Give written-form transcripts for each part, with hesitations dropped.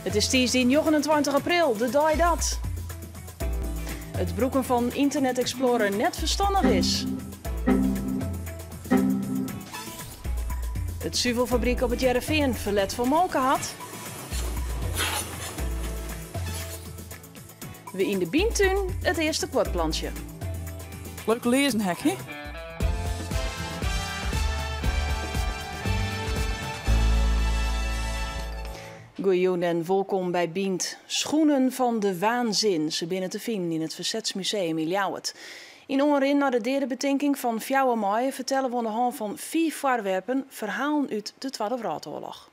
It is tiisdei 29 april, de dei dat it brûken fan Internet Explorer net ferstannich is. It suvelfabryk op It Hearrenfean ferlet fan molke hat. We yn de Byntún it earste kuod plantsje. Leuk learzenhek, hè? Goejûn en wolkom by Bynt. Schoenen van de waanzin. Se binne te finen yn it Fersetsmuseum yn Ljouwert. Yn oanrin nei de deadebetinking fan fjouwer maaie fertelle we oan de hân fan fiif foarwerpen ferhalen út de Twadde Wrâldoarloch.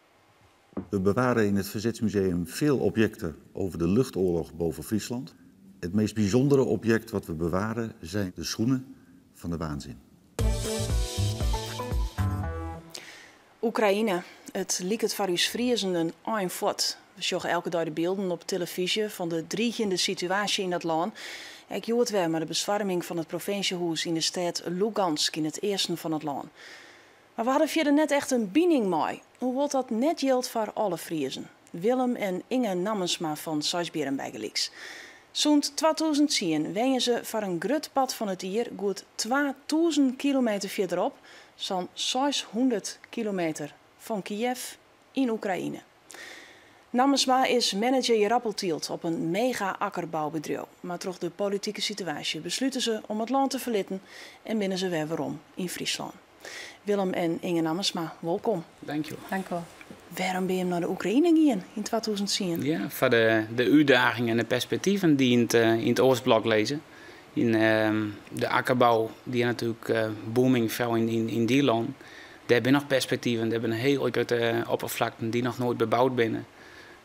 We bewaren in het Verzetsmuseum veel objecten over de luchtoorlog boven Friesland. Het meest bijzondere object wat we bewaren zijn de schoenen van de waanzin. Oekraïne. It liket foar ús Friezen in ein fuort. We sjogge elke dei de bylden op telefyzje fan de driigjende situaasje yn dat lân. Ek hjoed wer mei de bestoarming fan it provinsjehûs yn de stêd Lugansk yn it easten fan it lân. Mar we ha der fierder net echt in bining mei, hoewol't dat net jildt foar alle Friezen. Willem en Inge Nammensma fan Seisbierrum bygelyks. Sûnt 2010 wenje se foar in grut part fan it jier goed 2000 kilometer fierderop, sa'n 600 kilometer fan Kiev yn Oekraïne. Nammensma is manager jerappeltylt op in mega-akkerboubedriuw, mar troch de politike situaasje beslute se om it lân te ferlitten en binne se wer werom yn Fryslân. Willem en Inge Nammensma, wolkom. Dankjewol. Dankjewol. Wêrom binne jim nei de Oekraïne gien yn 2010? Ja, foar de útdagingen en de perspektiven dy't yn it Oostblok lizze. Yn de akkerbou, dy is natuerlik booming, foaral yn dy lân. Dêr binne noch perspektiven, dêr binne hiele grutte opperflakten dy't noch noait beboud binne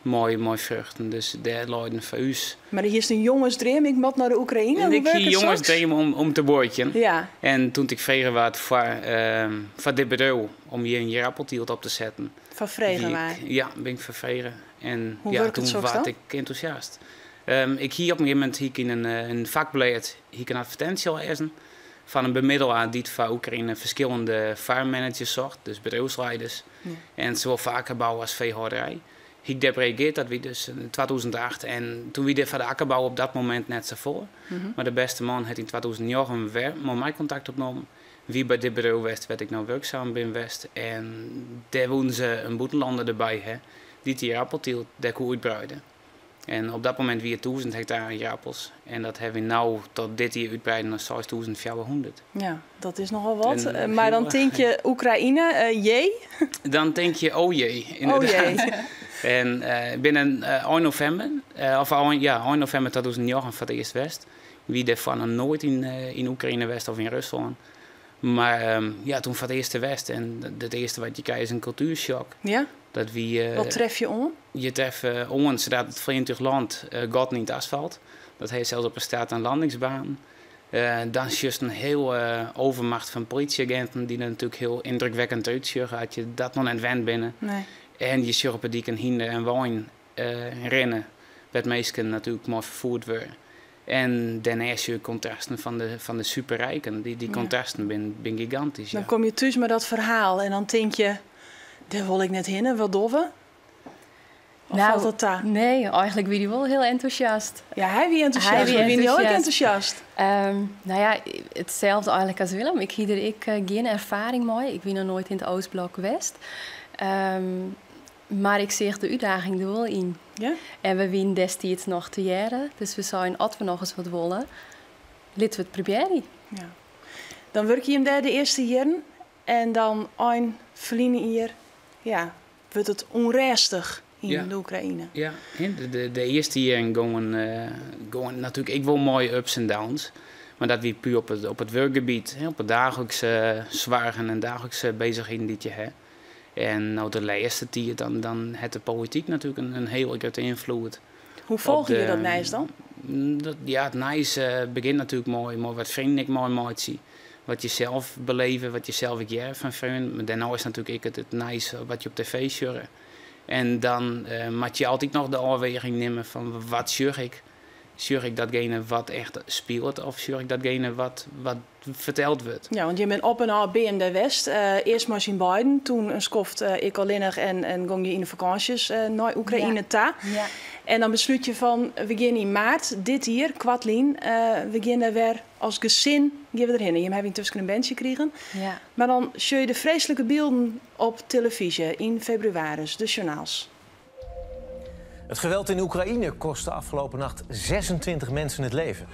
mei fruchten. Dus dêr leiden foar ús. Mar hiest in jongesdream, ik moat nei de Oekraïne? Hoe Ik hie wurket soks? jongesdream om te buorkjen. Ja. En doe't ik frege waard foar dit bedriuw om hjir in jerappeltylt op te setten. Foar frege Wie ik, waard? ja, bin ik foar frege. En Hoe ja, wurket toen soks waard dan? ik entûsjast. Ik hie op in gegeven momint hie ik yn in fakblêd hie ik in advertinsje lêzen fan in bemiddelaar dy't foar Oekraïne ferskillende farmmanagers socht, dus bedriuwslieders. Ja. En sawol foar akkerbou as feehâlderij. Hie ik dêrop reagearre, dat wie dus yn 2008. En toen wie der foar de akkerbou op dat momint net safolle. Mar de bêste man hat yn 2009 wer mei my kontakt opnommen. Wie by dit bedriuw west, wêr't ik no wurksum bin west. En dêr woenen se in bûtenlanner derby ha, dy't dy jerappeltylt dêr koe útbreide. En op dat momint wie it 1000 hektare jerappels. En dat hawwe wy no tot dit jier útbreide nei 6400. Ja, dat is nochal wat. En Mar dan heel tink je Oekraïne, jee? Dan tink je, oh jee, Oh ynderdaad. jee. En binnen ein novimber, of ein, ja, ein novimber 2009 foar it earst west. Wie dêrfoar noch noait yn Oekraïne west of yn Ruslân. Mar ja, toen foar it earst west. En it earste wat je krije is in kultuershock. Ja? Dat wie, Wat tref je oan? Je treffe oan sadat it fleantúch lânet gatten yn it asfalt. Dat ha je sels op 'e start- en landingsbaan. Dan sjochst in hiel overmacht fan politieaginten dy't der natuerlik hiel yndrukwekkend útsjogge as je dat noch net wend binne. Nee. En je sjogge op 'e dyk in hynder en wein rinne, wêr't minsken natuerlik mei ferfierd wurde. En dêrneist sjoch je kontrasten fan de superrijken. Dy Ja. kontrasten binne gigantysk. Dan Ja. komme je thús mei dat ferhaal en dan tink je, dêr wol ik net hinne, wat dogge we? Of Nou, falt dat ta? Nee, eigentlik wie hy wol hiel entûsjast. Ja, hy wie entûsjast. Hy wie Mar wiene jo ek entûsjast. entûsjast? Nou ja, itselde eigentlik as Willem. Ik hie der ek gjin erfaring mei. Ik wie noch noait yn it Oostblok west. Mar ik seach de útdaging der wol yn. Ja? En we wiene destiids noch tegearre. Dus we seinen, as we noch ris wat wolle, litte we it probearje. Ja. Dan wurkje jim dêr de earste jierren. En dan ein ferline jier, ja, wurdt it ûnrêstich yn Ja. de Oekraïne. Ja, hè, de earste jierren gongen natuerlik ek wol moaie ups en downs. Mar dat wie puer op it wurkgebiet, hè, op it daaglikse soargen en daaglikse beuzichheden dy't je ha. En no de lêste tiid, dan hat de polityk natuerlik in hiele grutte ynfloed. Hoe folgje Op je de dat nijs dan? Dat, ja, it nijs begjint natuerlik mei wat freonen ek meimeitsje. Wat je sels beleve, wat je sels ek hearre fan freonen. Mar dêrnei is natuerlik ek it nijs wat je op tv sjogge. En dan moat je altyd noch de ôfweging nimme fan wat sjoch ik. Sjoch ik datgene wat echt spilet of sjoch ik datgene wat, wat ferteld wurdt? Ja, want je bent op en ôf bin dêr west. Earst mei syn beiden, doe in skoft ik allinnich en gong je yn de fakânsjes nei Oekraïne ta. Ja. En dan beslút je fan, we gean yn maart dit jier, koartlyn, we gean dêr wer as gesin gean we derhinne. Jim hawwe yntusken in berntsje krigen. Ja. Mar dan sjogge je de freeslike bylden op televyzje yn febrewaris, de sjoernaals. Het geweld in Oekraïne kostte afgelopen nacht 26 mensen het leven.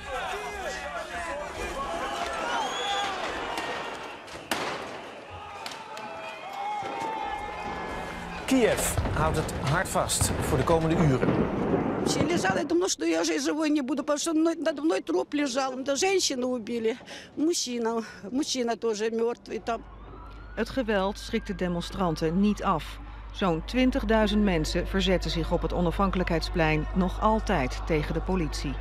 Kiev houdt het hard vast voor de komende uren. Вообще лежала, я думала, что я же живой не буду, потому что надо мной труп лежал. Да, женщину убили, мужчина, мужчина тоже мертвый там. Het geweld schrikt de demonstranten niet af. Zo'n 20.000 mensen verzetten zich op het Onafhankelijkheidsplein nog altijd tegen de politie.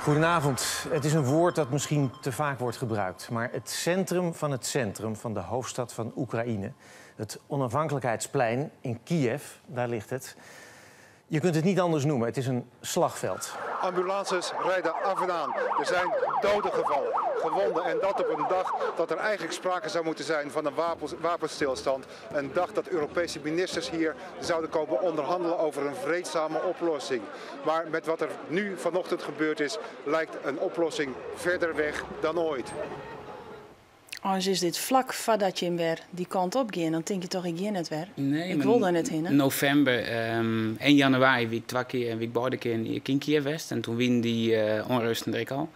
Goedenavond. Het is een woord dat misschien te vaak wordt gebruikt. Maar het centrum van het centrum van de hoofdstad van Oekraïne, het Onafhankelijkheidsplein in Kiev, daar ligt het. Je kunt het niet anders noemen. Het is een slagveld. Ambulances rijden af en aan. Er zijn doden gevallen, gewonden. En dat op een dag dat er eigenlijk sprake zou moeten zijn van een wapenstilstand. Een dag dat Europese ministers hier zouden komen onderhandelen over een vreedzame oplossing. Maar met wat er nu vanochtend gebeurd is, lijkt een oplossing verder weg dan ooit. Anders is dit flak foardat je wer dy kant op gean, dan tink je toch, ik gean net wer. Nee, ik maar wol dêr net hinne. Novimber en januari wie ik twa kear en wie ik beide kear yn Kiev west. En doe wienen dy ûnrêsten der ek al.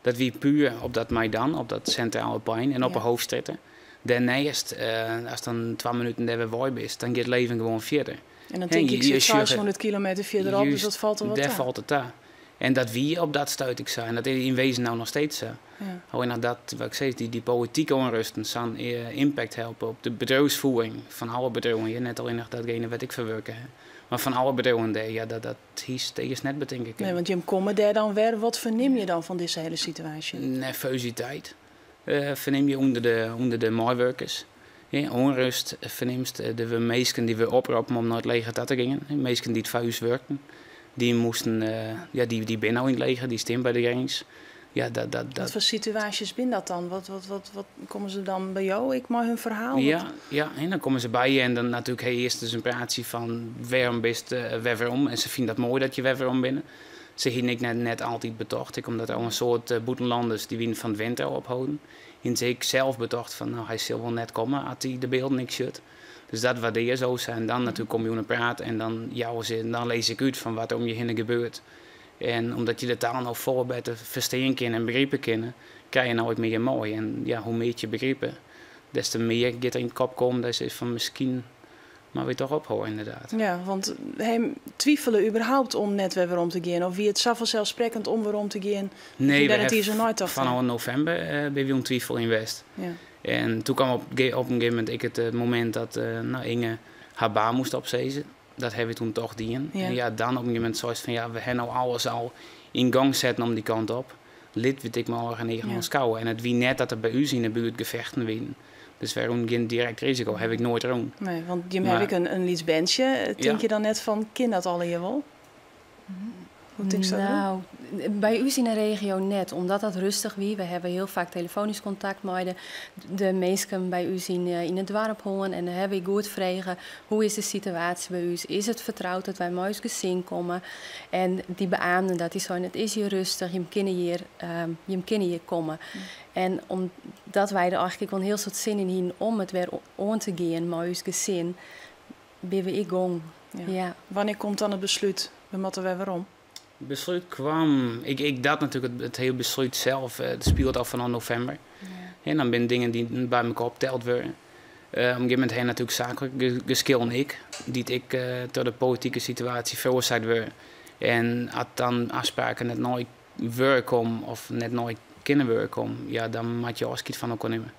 Dat wie puer op dat Maidan, op dat sintrale plein en op de hoofdstraten. Dêrneist, ast dan 2 minuten dêr wer wei bist, dan giet it leven gewoan fierder. En dan tink En ik, je sit sjocht 600 kilometer fierderop, dus dat falt der wat dêr ta. falt it ta. En dat wie op dat stuit ek sa. En dat is yn wêzen no noch steeds sa. Allinnich dat, wat ik sis, dy politike ûnrêsten sa'n impact hawwe op de bedriuwsfiering fan alle bedriuwen. Ja, net allinnich datgene wat ik ferwurke. Hè. Mar fan alle bedriuwen dêr, ja, dat is earst net betinke Nee, want jim komme dêr dan wer. Wat fernimme je dan fan dizze hiele situaasje? Nervositeit fernimme je ûnder de meiwurkers. Ja, ûnrêst fernimst de we minsken dy't we oproppe om nei it leger ta te gean. Minsken dy't foar ús wurken. Dy moasten, ja, dy binne no yn it leger, dy steane by de grins. Ja, dat Wat foar situaasjes binne dat dan? Wat komme se dan by jo? Ik mei hun ferhaal? Ja, Wat? ja, en dan komme se by je en dan natuerlik ha je earst ris in praatsje fan wêrom bist, wer werom? En se fine dat moai dat je wer werom binne. Se hiene ek net altyd betocht, ek omdat der al in soad bûtenlanners dy wiene fan it winter opholden. Hiene se ek sels betocht fan, no, hy sil wol net komme as hy de bylden ek sjocht. Dus dat waardearje se sa. En dan natuerlik komme je oan 'e praat en dan jouwe se, dan lis ik út fan wat der om je hinne gebeurt. En omdat je de taal no folle better ferstean kinne en begripe kinne, krije je no ek mear moai. En ja, hoe mear je begripe, des te mear giet der yn 'e kop kommen dat is fan miskien mar wer toch ophâlde, ynderdaad. Ja, want him twivele überhaupt om net wer werom te gean? Of wie it sa fanselssprekkend om werom te gean? Nee, Dat we it hawwe hier sa neitocht fanôf novimber binne wy oan twivel yn west. En doe kaam op in gegeven momint ek it momint dat Inge har baan moast opsizze. Dat hawwe wy doe toch dien. En ja, dan op in gegeven momint seist fan, ja, we hawwe no alles al yn gong setten om dy kant op. Lit wy it ek mar organisearje skouwe. En it wie net dat der by ús yn de buert gefechten wienen. Dus wy rûnen gjin direkt risiko, ha ik noait rûn. Nee, want jim Maar hawwe ek in lyts berntsje. Tink je dan net fan, kin dat allegear wol? Hoe tinkst dat? Nou, by ús yn 'e regio net, omdat dat rêstich wie. We hawwe hiel faak telefoanysk kontakt mei de minsken by ús yn it doarp hân. En dan hawwe wy goed frege, hoe is de situaasje by ús? Is it fertroud dat wy mei ús gesin komme? En dy beaamden dat, dy seinen, it is hjir rêstich, jim kinne hjir komme. En omdat wy der eigentlik wol in hiel soad sin yn hienen om it wer oan te gean mei ús gesin, binne we ek gong. Wannear komt dan it beslút, we moatte wer werom? It beslút kaam, ik dat natuerlik it hiele beslút sels, it spilet al fanôf novimber. En dan binne dingen dy't by elkoar opteld wurde. Op in gegeven momint ha natuerlik saaklik geskillen ek, dy't ek troch de politike situaasje feroarsake wurde. En as dan ôfspraken net nei werkom of net nei kinne werkom, ja, dan moatte je ôfskied fan elkoar nimme.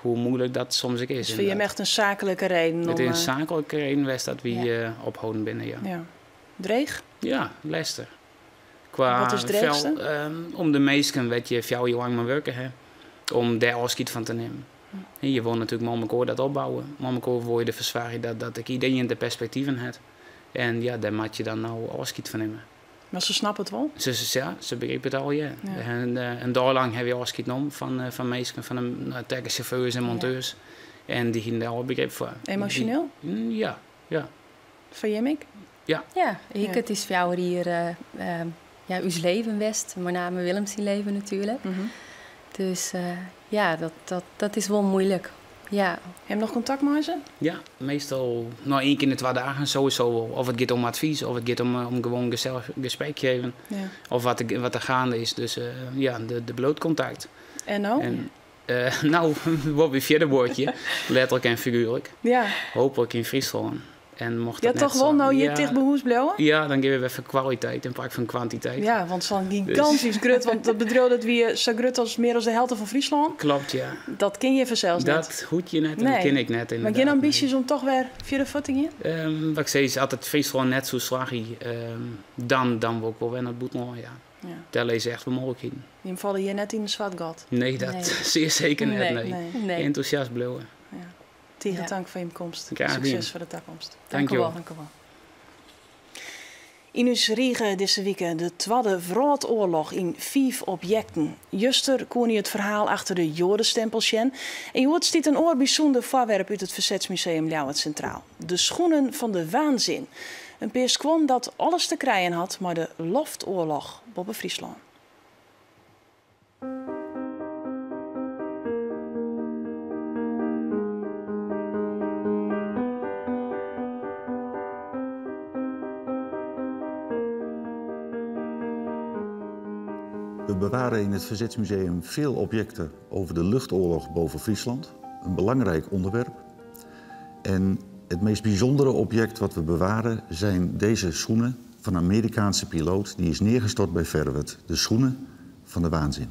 Hoe muoilik dat soms ek is, Dus foar jim ynderdaad. echt in saaklike reden It om, is in saaklike reden west dat wy, opholden binne, ja. Dreech? Ja, lêstich. Qua Wat is it dreechste? Om de minsken wêr't je 4 jier lang mei wurke ha, om dêr ôfskied fan te nimmen. En je wolle natuerlik mei elkoar dat opbouwe. Mei elkoar wolle je derfoar soargje dat ek iderien de perspektiven hat. En ja, dêr moatte je dan no ôfskied fan nimme. Mar se snappe it wol? Se, ja, se begripe it al, ja. En in dei lang hawwe wy ôfskied nommen fan minsken, fan de trekkersjauffeurs en monteurs. En dy hiene dêr al begryp foar. Emosjoneel? Ja, ja. Foar jim ek? Ja. Ja, ik, it is 4 jier ja, ús leven west. Mei name Willem syn leven natuerlik. Dus ja, dat is wol muoilik. Ja. Hawwe jim noch kontakt mei se? Ja, meastal no, ien kear yn de 2 dagen sowieso wol. Of it giet om advys, of it giet om gewoan gesellich gesprekje even. Of wat der geande is. Dus ja, der bliuwt kontakt. En no? En, no, wol wy fierder buorkje, letterlik en figuerlik. Hooplik yn Fryslân. En mocht Ja, dat toch net wol sa- no hjir Ja. ticht by hûs bliuwe? Ja, dan gean we wer foar kwaliteit yn plak fan kwantiteit. Ja, want sa'n gigantysk grut, want dat bedriuw dat wie sa grut as mear as de helte fan Fryslân. Kloppet, ja. Dat kin je fansels net. Dat hoecht je net en dat Nee. kin ik net, Maar inderdaad, gjin ambysjes om toch wer fierder fuort te gean? Wat ik sis, as it Fryslân net soe slagje, dan wol ik wol wer nei it bûtenlân, ja. Dêr lizze echt wol mooglikheden. Jim falle hjir net yn in swart gat? Nee, dat Nee. zeer zeker net, Nee. nee. Nee. Nee. Enthousiast bliuwe. Ja. Tige Ja. tank foar jim komst. Graach Sukses dien. foar de takomst. Dank je wel. Dank u wel. Yn ús rige dizze wike de Twadde Wrâldoarloch yn 5 objekten. Juster koene je it ferhaal achter de Joadestempel sjen. En hjoed stiet in oar bysûnder foarwerp út it Verzetsmuseum Ljouwert Sintraal. De schoenen fan de waanzin. In pear skuon dat alles te krijen hat mei de loftoarloch boppe Fryslân. We bewaren in het Verzetsmuseum veel objecten over de luchtoorlog boven Friesland. Een belangrijk onderwerp. En het meest bijzondere object wat we bewaren zijn deze schoenen van een Amerikaanse piloot die is neergestort bij Ferwert. De schoenen van de waanzin.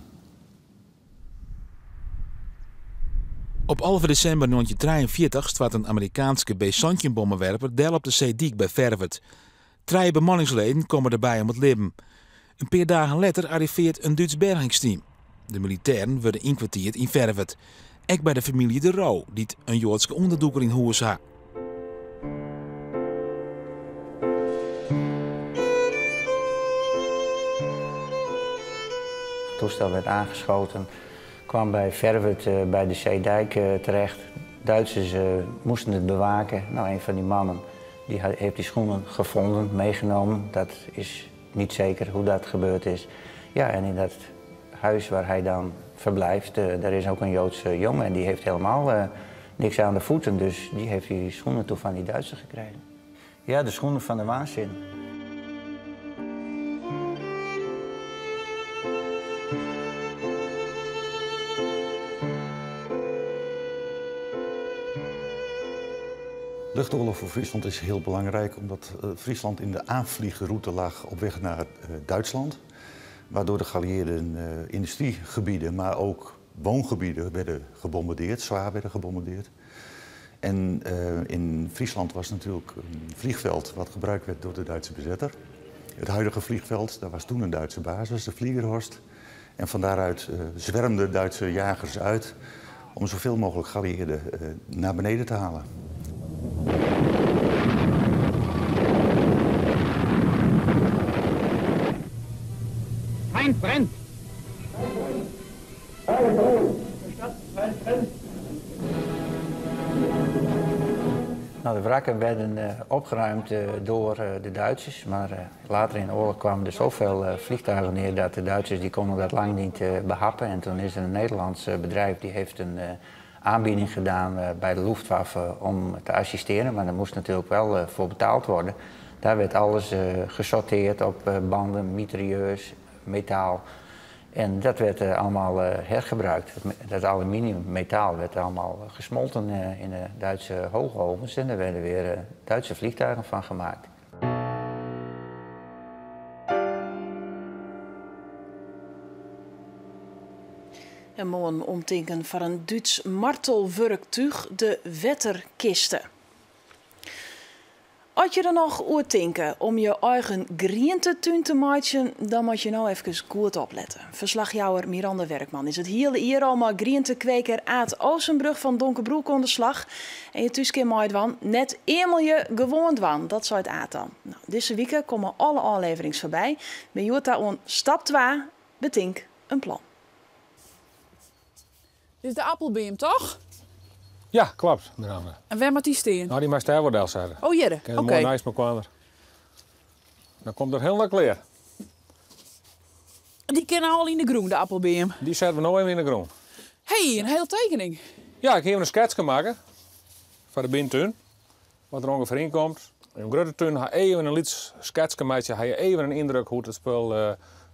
Op 11 december 1943 start een Amerikaanse B-santjenbommenwerper del op de Zeedyk bij Ferwert. 3 bemanningsleden komen erbij om het leven. Een paar dagen later arriveert een Duits bergingsteam. De militairen worden inkwartierd in Ferwert. Ook bij de familie de Roo, die een Joodse onderdoeker in huis had. Het toestel werd aangeschoten, kwam bij Ferwert bij de Zeedijk terecht. Duitsers moesten het bewaken. Een van die mannen die heeft die schoenen gevonden, meegenomen. Dat is niet zeker hoe dat gebeurd is. En in dat huis waar hij dan verblijft, daar is ook een Joodse jongen en die heeft helemaal niks aan de voeten. Dus die heeft die schoenen toen van die Duitsers gekregen. Ja, de schoenen van de waanzin. Luchtoorlog voor Friesland is heel belangrijk omdat Friesland in de aanvliegroute lag op weg naar Duitsland. Waardoor de geallieerden industriegebieden, maar ook woongebieden werden gebombardeerd, zwaar werden gebombardeerd. En in Friesland was natuurlijk een vliegveld wat gebruikt werd door de Duitse bezetter. Het huidige vliegveld, daar was toen een Duitse basis, de Fliegerhorst. En van daaruit zwermden Duitse jagers uit om zoveel mogelijk geallieerden naar beneden te halen. Feind brennt! De wrakken werden opgeruimd door de Duitsers, maar later in de oorlog kwamen er zoveel vliegtuigen neer dat de Duitsers die konden dat lang niet behappen. En toen is er een Nederlands bedrijf die heeft een aanbieding gedaan bij de Luftwaffe om te assisteren, maar daar moest natuurlijk wel voor betaald worden. Daar werd alles gesorteerd op banden, mitrailleurs, metaal. En dat werd allemaal hergebruikt. Dat aluminium, metaal werd allemaal gesmolten in de Duitse hoogovens en daar werden weer Duitse vliegtuigen van gemaakt. En moarn omtinken foar in Dúts martelwurktuch, de wetterkiste. As je der noch oer tinke om je eigen grientetún te meitsjen, dan moat je no efkes goed oplette. Ferslachjouwer Miranda Werkman is it hiele jier al mei grientekweker Aad Oosenbrug fan Donkerbroek oan de slach. En je thús kin meidwaan, net eamelje, gewoan dwaan. Dat seit Aad dan. No, dizze wike komme alle ôfleverings foarby. Bin hjoed ta oan stap 2, betink in plan. Dit is de appelbeam, toch? Ja, klopt, Miranda. En wêr moat dy stean? No, dy moatst dêr wol delsette. Oh, hjirre. Kin er moai neist mekoar. Dan komt er hielendal klear. Dy kinne al yn de grûn, de appelbeam. Dy sette we no even yn de grûn. Hey, in hiele tekening. Ja, ik ha even in sketske makke foar de binnentún. Wat der ûngefear yn komt. In grutte tún ha even in lyts sketske meitsje, ha je even in yndruk hoe't it spul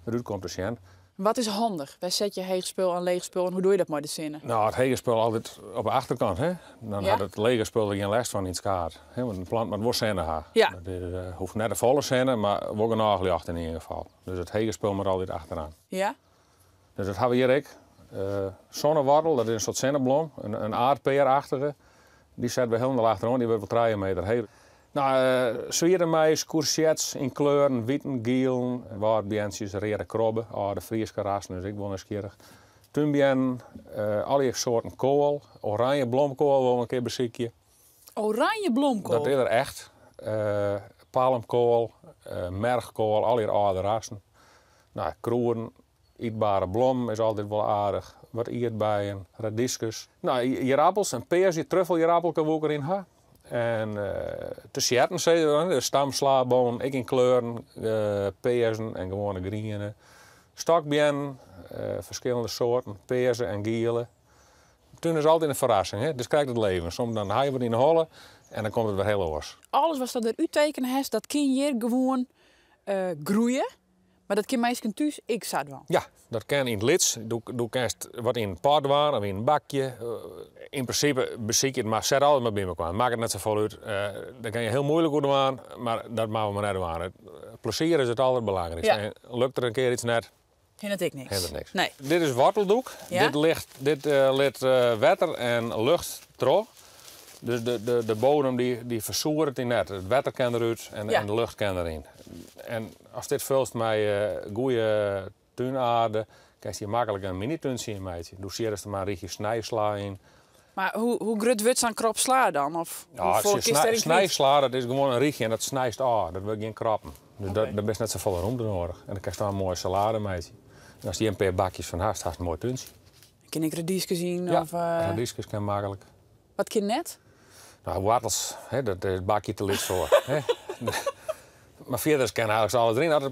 derút komt te sjen. Wat is handich? Wêr set je heech spul en leech spul en hoe doe je dat mei de sinne? No, it hege spul altyd op de achterkant, hè? Dan hat it lege spul der gjin lêst fan yn it skaad. Hè? Want in plant moat wol sinne ha. Dat is, hoecht net de folle sinne, mar wol genôch ljocht yn ieder gefal. Dus it hege spul moat altyd achteraan. Dus dat ha we hjir ek. Sonnewortel, dat is in soart sinneblom, in aardpeerachtige. Dy sette we hielendal achteroan, dy wurdt wol 3 meter heech. No, swiete mais, courgettes yn kleuren, witen, gielen, wâldbeantsjes, reade krobbe, âlde Fryske rassen, dus ek wol nijsgjirrich. Túnbeannen, allegear soarten koal, oranje blomkoal wol we in kear besykje. Oranje blomkoal? Dat is der echt. Palmkoal, merchkoal, allegear âlde rassen. No, krûden, ytbare blommen is altyd wol aardich. Wat ierdbeien, radyskes. No, ierappels, in pearse truffeljierappelke woe ik deryn ha. En te sjetten, sizze we dan, de stamslabonen, ek yn kleuren, pearzen en gewoane griene. Stokbeannen, ferskillende soarten, pearse en giele. De tún is altyd in ferrassing, hè? Dus krekt it leven. Soms dan ha je wat yn 'e holle en dan komt it wer hiel oars. Alles watst der úttekene hast, dat kin hjir gewoan groeie. Mar dat kin minsken thús ek sa dwaan? Ja, dat kin yn it lyts. Do kinst wat yn in pot dwaan of yn in bakje. Yn prinsipe besykje it mar, set alles mar by mekoar. Makket net safolle út. Dêr kin je hiel muoilik oer dwaan, mar dat moatte we mar net dwaan. It plezier is it alderbelangrykste. En lukt der in kear iets net, Hindert ek niks. Hindert niks. Nee. Dit is worteldoek. Dit ligt, dit lit wetter en lucht troch. Dus de bodem dy fersoeret dy net. It wetter kin derút en de lucht kin deryn. En ast dit fulst mei goede túnaarde, kinst hjir maklik in mini-túntsje yn meitsje. Do sierrest der mar in rychje snijsla yn. Mar hoe grut wurdt sa'n krop sla dan? Of Ja, hoefolle kinst dêryn kwyt? Snijsla, dat is gewoan in rychje en dat snijst ôf. Dat wurdt gjin kroppen. Dus dêr bist net safolle rûmte nedich. En dan kinst dan in moaie salade meitsje. En ast hjir in pear bakjes fan hast, hast in moai túntsje. Kin ik radyskes yn? Ja, of, radyskes kin maklik. Wat kin net? No, woartels, hè, dat is it bakje te lyts foar. Hè. Mar fierder kin eigentlik alles deryn. As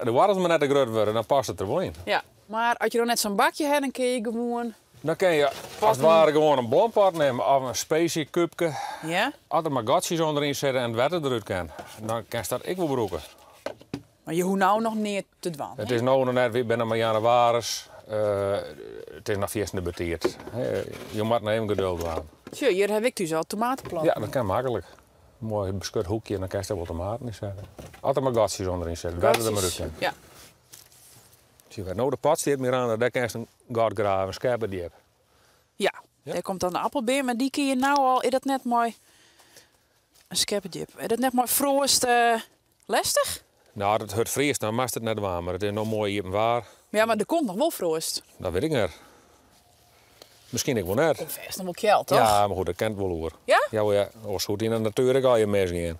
de woartels mar net te grut wurde, dan past it der wol yn. Ja, mar as je dan net sa'n bakje ha, dan kinne je gewoan Dan kinne je as it ware gewoan in blompot nimme of in spesykúbke. As der mar gatsjes ûnderyn sitte en it wetter derút kin, dan kinst dat ek wol brûke. Mar je hoege no noch neat te dwaan, It hè? is no noch net, wy binne mar jannewaris. It is noch fierstente betiid. Je moatte noch even geduld dwaan. Sjoch, hjir haw ik thús al tomateplanten. Ja, dat kin maklik. In moai beskut hoekje en dan kinst dêr wol tomaten yn sette. As der mar gatsjes ûnderyn sitte, wetter der mar út kin. Ja. Sjoch, wêr't no de pot stiet, Miranda, dêr kinst in gat grave, in skeppe djip. Ja, dêr komt dan de appelbeam en dy kin je no al, is dat net mei in skeppe djip, is dat net mei froast lestich? No, as it hurd friest, dan moatst it net dwaan, mar it is no moai iepen waar. Ja, mar der komt noch wol froast. Dat wit ik net. Miskien ek wol net. Komt fêst noch wol kjeld, toch? Ja, mar goed, dat kin wol oer. Ja? Ja, wel ja. Oars soe it yn de natuer ek allegear misgean.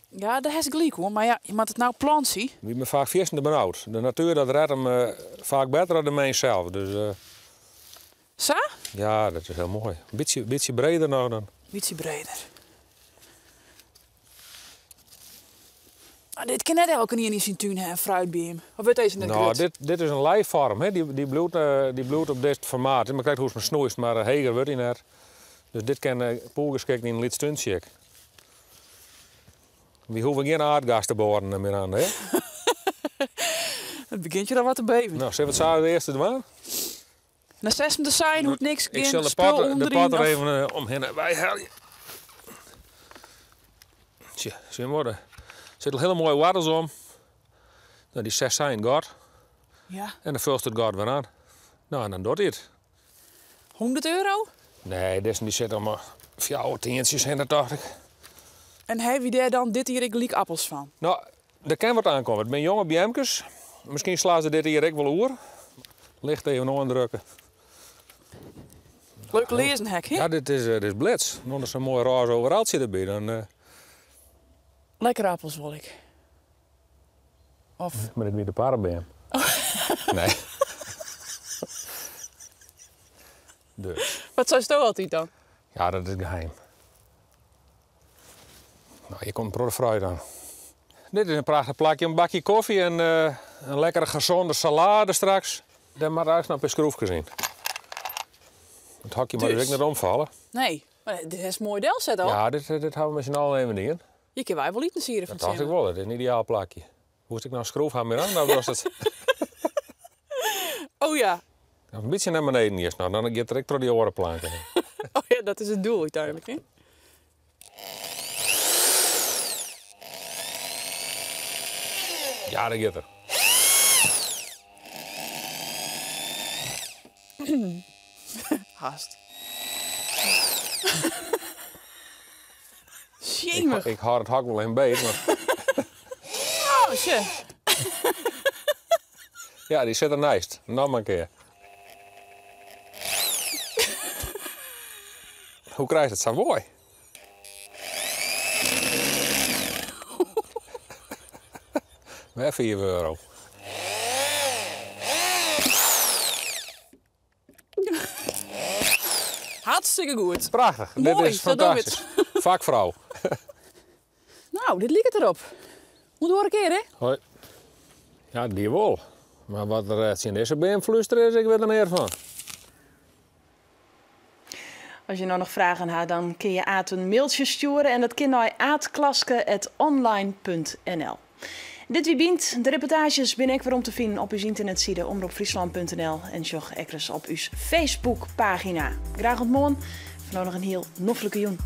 Ja, dêr hast gelyk oan, mar ja, je moatte it no plantsje. Wy binne faak fierstente benaud. De natuer dat redt him faak better dan de mins sels. Dus, Sa? Ja, dat is hiel moai. In bytsje breder noch dan. Bytsje breder. Mar dit kin net elkenien yn syn tún ha, in fruitbeam. Of wurdt dizze net No, grut? dit is in leifoarm. Hè. Dy bliuwt op dit formaat. Mar krekt hoe'tst 'm snoeist, mar heger wurdt dy net. Dus dit kin poergeskikt yn in lyts túntsje ek. Wy hoege gjin aardgas te boaren, Miranda, hè? It begjint hjir al wat te beven. No, sille we it sa as earste dwaan? Dan setst 'm te sein, hoecht niks, Ik gjin sil de spul pot, de ûnderyn pot der of even omhinne weihelje. Tsje, sjen we. Der sitte hiele moaie woartels om. No, dy setst sa yn it gat. En dan fulst it gat wer oan. No, en dan docht hy it. 100 euro? Nee, dizze dy sit om 'e fjouwer tientsjes hinne, tocht ik. En ha wy dêr dan dit jier ek gelyk appels fan? No, der kin wat oankomme. It binne jonge beamkes. Miskien slaan se dit jier ek wol oer. Licht even oandrukke. Leuk learzehek, hè? Ja, dit is blits. No is sa'n moai rôze overaltsje derby. Dan. Lekkere appels wol ik. Of... Maar dit wie de parabeam. Nee. Dus. Wat seisto altyd dan? Ja, dat is geheim. No, hjir komt in protte fruit oan. Dit is in prachtich plakje, in bakje kofje en in lekkere gezonde salade straks. Dêr moat eigentlik noch in pear skroefkes yn. It hokje moat dus ek net omfalle. Nee, mar dit is moai delset al. Ja, dit hawwe we mei syn allen even dien. Hjir kinne wy wol itensiede fan Dat tocht ik wol, it is in ideaal plakje. Hoechst ek noch in skroef ha mear oan, dan was it. Oh ja. In bytsje nei beneden earst noch, dan giet er ek troch dy oare planken hinne. Oh ja, dat is it doel úteinlik, hè? Ja, dêr giet er. Hast. Sjemich. Ik hâld it hok wol even beet, mar... Oh, sjoch. Ja, dy sit der neist. Noch mar in kear. Hoe krijst it sa moai? Wer €5. Hartstikke goed. Prachtich. Moai, Dit is sa dogge we it. fantastysk. Fakfrou. No, dit liket derop. Oant de oare kear, hè? Hoi. Ja, dy wol. Mar wat der tsjin dizze beam flústere is, ik wit der neat fan. As je no noch fragen ha, dan kin je Aat in mailtsje stjoere en dat kin nei aatklaske@online.nl. Dit wie Bynt. De reportaazjes binne ek werom te finen op ús ynternetside omropfryslan.nl en sjoch ek ris op ús Facebookpagina. Graach oant moarn. Foar no noch in hiel noflike jûn.